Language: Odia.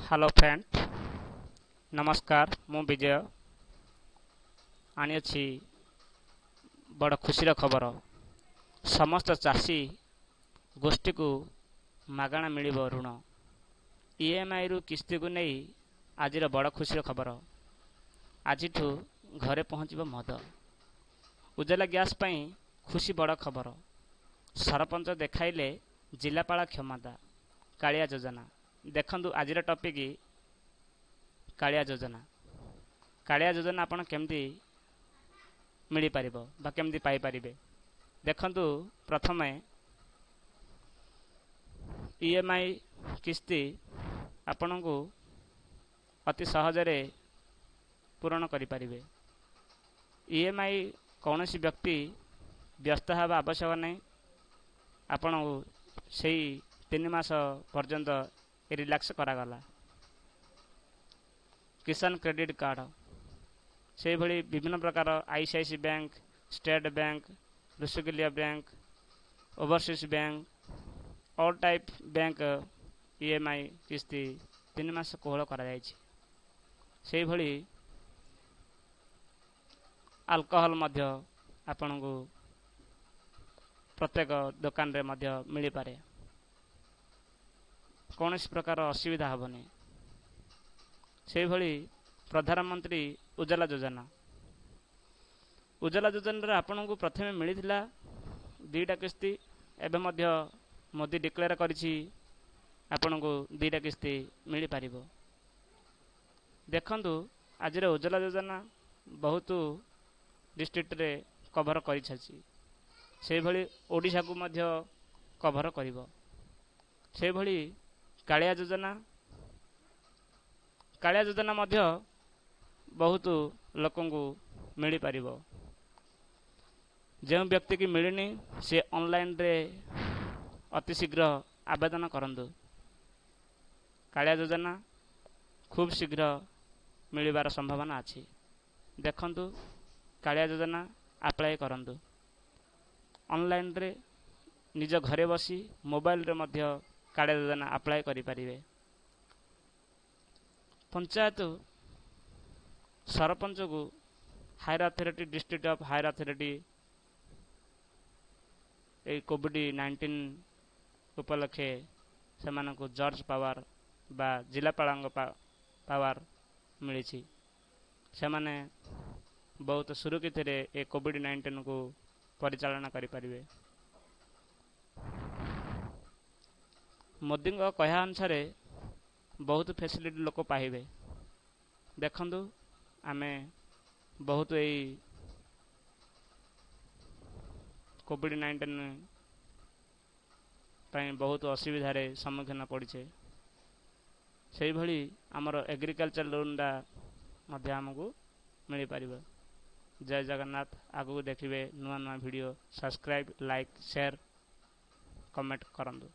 ହ୍ୟାଲୋ ଫ୍ରେଣ୍ଡ, ନମସ୍କାର। ମୁଁ ବିଜୟ ଆଣିଅଛି ବଡ଼ ଖୁସିର ଖବର। ସମସ୍ତ ଚାଷୀ ଗୋଷ୍ଠୀକୁ ମାଗଣା ମିଳିବ ଋଣ। ଇଏମ୍ଆଇରୁ କିସ୍ତିକୁ ନେଇ ଆଜିର ବଡ଼ ଖୁସିର ଖବର। ଆଜିଠୁ ଘରେ ପହଞ୍ଚିବ ମଦ। ଉଜାଲା ଗ୍ୟାସ୍ ପାଇଁ ଖୁସି ବଡ଼ ଖବର। ସରପଞ୍ଚ ଦେଖାଇଲେ ଜିଲ୍ଲାପାଳ କ୍ଷମତା। କାଳିଆ ଯୋଜନା ଦେଖନ୍ତୁ। ଆଜିର ଟପିକ୍ କାଳିଆ ଯୋଜନା। କାଳିଆ ଯୋଜନା ଆପଣ କେମିତି ମିଳିପାରିବ ବା କେମିତି ପାଇପାରିବେ, ଦେଖନ୍ତୁ। ପ୍ରଥମେ ଇଏମ୍ଆଇ କିସ୍ତି ଆପଣଙ୍କୁ ଅତି ସହଜରେ ପୂରଣ କରିପାରିବେ। ଇଏମ୍ଆଇ କୌଣସି ବ୍ୟକ୍ତି ବ୍ୟସ୍ତ ହେବା ଆବଶ୍ୟକ ନାହିଁ। ଆପଣଙ୍କୁ ସେଇ 3 ମାସ ପର୍ଯ୍ୟନ୍ତ ରିଲାକ୍ସ କରାଗଲା। କିଷାନ କ୍ରେଡ଼ିଟ୍ କାର୍ଡ଼, ସେହିଭଳି ବିଭିନ୍ନ ପ୍ରକାର ICICI bank, state bank, Rushikulya bank, overseas bank, all type bank EMI କିସ୍ତି 3 ମାସ କୋହଳ କରାଯାଇଛି। ସେହିଭଳି ଆଲକୋହଲ ମଧ୍ୟ ଆପଣଙ୍କୁ ପ୍ରତ୍ୟେକ ଦୋକାନରେ ମଧ୍ୟ ମିଳିପାରେ। କୌଣସି ପ୍ରକାର ଅସୁବିଧା ହେବନି। ସେହିଭଳି ପ୍ରଧାନମନ୍ତ୍ରୀ ଉଜାଲା ଯୋଜନା। ଉଜାଲା ଯୋଜନାରେ ଆପଣଙ୍କୁ ପ୍ରଥମେ ମିଳିଥିଲା ଦୁଇଟା କିସ୍ତି। ଏବେ ମଧ୍ୟ ମୋଦି ଡିକ୍ଲେୟାର କରିଛି, ଆପଣଙ୍କୁ ଦୁଇଟା କିସ୍ତି ମିଳିପାରିବ। ଦେଖନ୍ତୁ, ଆଜିର ଉଜାଲା ଯୋଜନା ବହୁତ ଡିଷ୍ଟ୍ରିକ୍ଟରେ କଭର କରିସାରିଛି। ସେହିଭଳି ଓଡ଼ିଶାକୁ ମଧ୍ୟ କଭର କରିବ। ସେହିଭଳି କାଳିଆ ଯୋଜନା। କାଳିଆ ଯୋଜନା ମଧ୍ୟ ବହୁତ ଲୋକଙ୍କୁ ମିଳିପାରିବ। ଯେଉଁ ବ୍ୟକ୍ତିକି ମିଳିନି, ସେ ଅନଲାଇନରେ ଅତି ଶୀଘ୍ର ଆବେଦନ କରନ୍ତୁ। କାଳିଆ ଯୋଜନା ଖୁବ୍ ଶୀଘ୍ର ମିଳିବାର ସମ୍ଭାବନା ଅଛି। ଦେଖନ୍ତୁ, କାଳିଆ ଯୋଜନା ଆପ୍ଲାଏ କରନ୍ତୁ ଅନଲାଇନରେ। ନିଜ ଘରେ ବସି ମୋବାଇଲରେ ମଧ୍ୟ କାଳିଆ ଯୋଜନା ଆପ୍ଲାଏ କରିପାରିବେ। Panchayat ସରପଞ୍ଚକୁ higher authority, district of higher authority, ଏଇ କୋଭିଡ଼-19 ଉପଲକ୍ଷେ ସେମାନଙ୍କୁ ଜଜ୍ ପାୱାର ବା ଜିଲ୍ଲାପାଳଙ୍କ ପାୱାର ମିଳିଛି। ସେମାନେ ବହୁତ ସୁରକ୍ଷିତରେ ଏ କୋଭିଡ଼-19କୁ ପରିଚାଳନା କରିପାରିବେ। ମୋଦିଙ୍କ କହିବା ଅନୁସାରେ ବହୁତ ଫେସିଲିଟି ଲୋକ ପାଇବେ। ଦେଖନ୍ତୁ, ଆମେ ବହୁତ ଏଇ କୋଭିଡ଼-19 ପାଇଁ ବହୁତ ଅସୁବିଧାରେ ସମ୍ମୁଖୀନ ପଡ଼ିଛେ। ସେଇଭଳି ଆମର ଏଗ୍ରିକଲଚର ଲୋନ୍ଟା ମଧ୍ୟ ଆମକୁ ମିଳିପାରିବ। ଜୟ ଜଗନ୍ନାଥ। ଆଗକୁ ଦେଖିବେ ନୂଆ ନୂଆ video. Subscribe, like, share, comment କରନ୍ତୁ।